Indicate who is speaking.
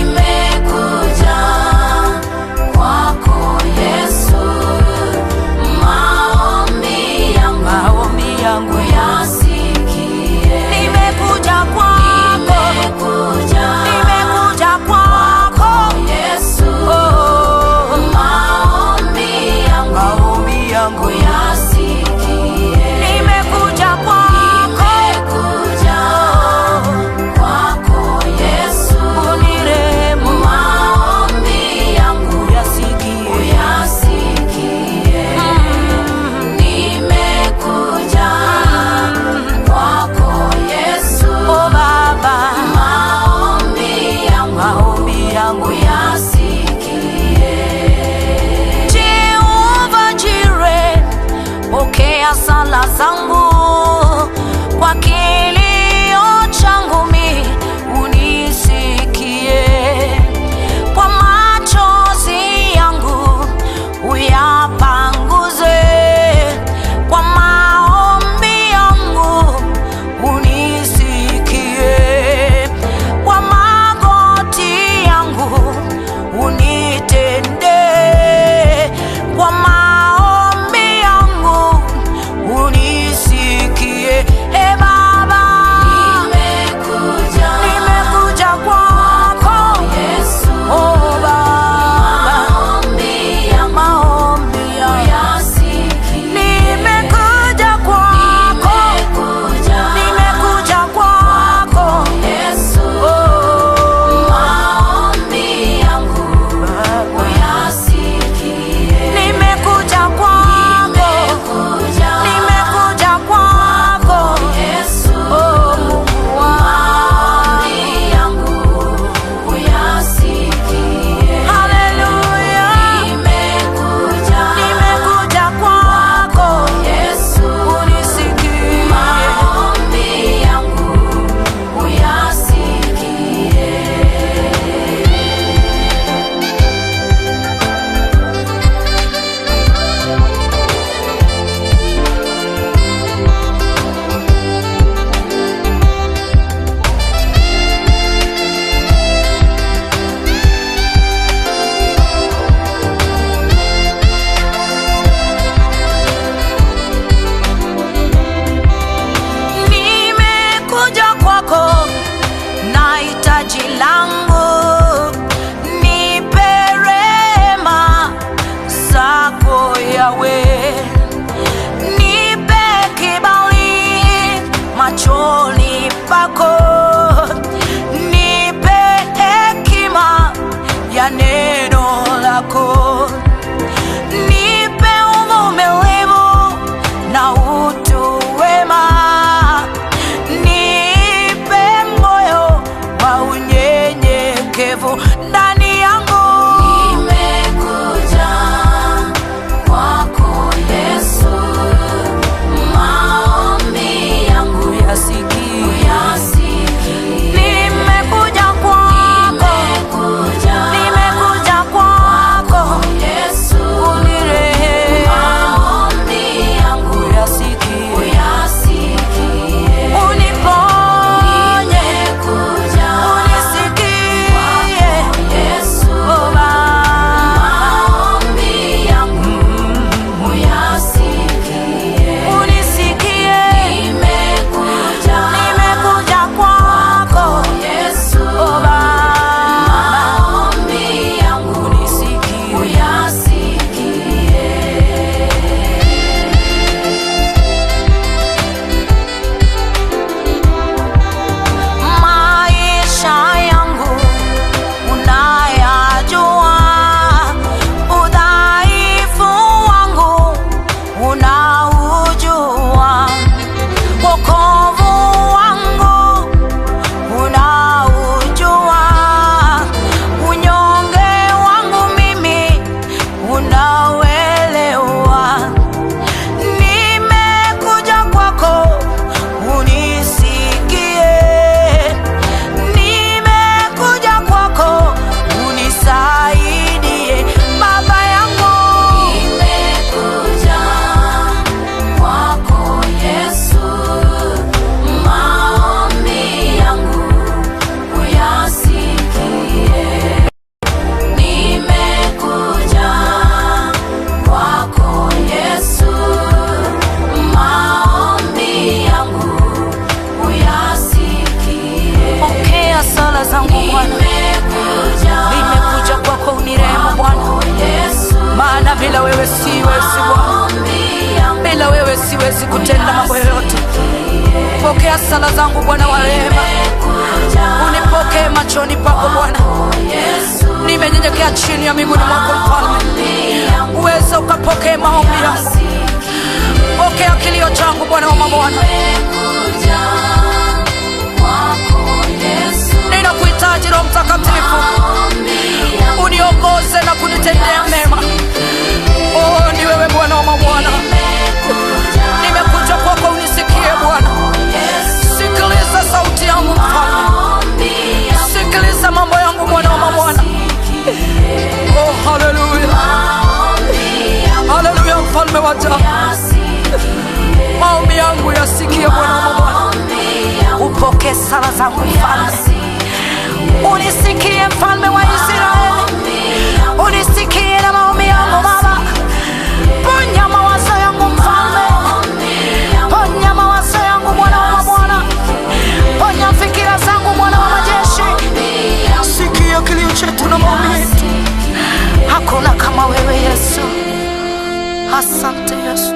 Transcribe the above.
Speaker 1: Nimekuja kwako Yesu, maombi yangu,
Speaker 2: Maombi yangu
Speaker 1: uyasikie.
Speaker 2: Nimekuja kwako,
Speaker 1: Nimekuja
Speaker 2: nimekuja kwako
Speaker 1: Yesu,
Speaker 2: Oh,
Speaker 1: maombi yangu
Speaker 2: maombi yangu
Speaker 1: uyasikie.
Speaker 2: Nimekuja kwako,
Speaker 1: Nimekuja kwako Yesu,
Speaker 2: unirehemu,
Speaker 1: maombi yangu
Speaker 2: uyasikie.
Speaker 1: uyasikie. Nimekuja kwako Yesu,
Speaker 2: Oh Baba,
Speaker 1: maombi yangu
Speaker 2: maombi yangu
Speaker 1: uyasikie.
Speaker 2: Jehova Jire, pokea sala zangu, kwa kilio changu mi unisikie, kwa machozi yangu uyapanguze, kwa maombi yangu unisikie, kwa magoti yangu unitende, kwa maombi yangu unisikie. E Baba,
Speaker 1: Nimekuja
Speaker 2: nimekuja kwako,
Speaker 1: Yesu,
Speaker 2: oh Baba,
Speaker 1: maombi yangu
Speaker 2: maombi yangu
Speaker 1: uyasikie.
Speaker 2: nimekuja kwako,
Speaker 1: Nimekuja
Speaker 2: nimekuja kwako,
Speaker 1: Yesu,
Speaker 2: oh
Speaker 1: maombi yangu
Speaker 2: Baba,
Speaker 1: uyasikie.
Speaker 2: nimekuja kwako,
Speaker 1: Nimekuja
Speaker 2: nimekuja kwako,
Speaker 1: Yesu,
Speaker 2: oh Mungu wangu.
Speaker 1: maombi yangu uyasikie.
Speaker 2: Haleluya,
Speaker 1: Nimekuja
Speaker 2: nimekuja kwako,
Speaker 1: Yesu,
Speaker 2: unisikie.
Speaker 1: maombi yangu uyasikie.
Speaker 2: Nimekuja kwako na hitaji langu, nipe rehema zako Yawe, nipe kibali machoni pako, nipe hekima ya neno lako, nipe uvumilivu na utu wema, nipe moyo wa unyenyekevu ndani yangu.
Speaker 1: Nimekuja kwako Yesu, maombi yangu
Speaker 2: Uyasikie.
Speaker 1: uyasikie.
Speaker 2: Nimekuja kwako,
Speaker 1: Nimekuja
Speaker 2: nimekuja kwako, Bila wewe siwezi Bwana, bila wewe siwezi kutenda mambo yoyote. Pokea sala zangu Bwana wa rehema, unipokee machoni pako Bwana. Nimenyenyekea chini ya miguuni mwako Mfalme, uweze ukapokee maombi yangu. Pokea kilio changu Bwana wa mabwana. Ninakuhitaji Roho Mtakatifu, uniongoze na kunitendea mema. Oh, ni wewe Bwana wa mabwana, nimekuja kwako, unisikie Bwana. Sikiliza sauti yangu Mfalme, sikiliza mambo yangu Bwana wa mabwana. Oh, haleluya, haleluya, Mfalme wa ajabu, maombi yangu yasikie Bwana wa mabwana. Upokee sala zangu Mfalme, unisikie Mfalme wa Israeli, unisikie na maombi yangu Baba. Ponya mawazo yangu Mfalme, ponya mawazo yangu Bwana wa mabwana, ponya fikira zangu Bwana wa majeshi. Sikia kilio chetu na maombi yetu, hakuna kama wewe Yesu. Asante Yesu.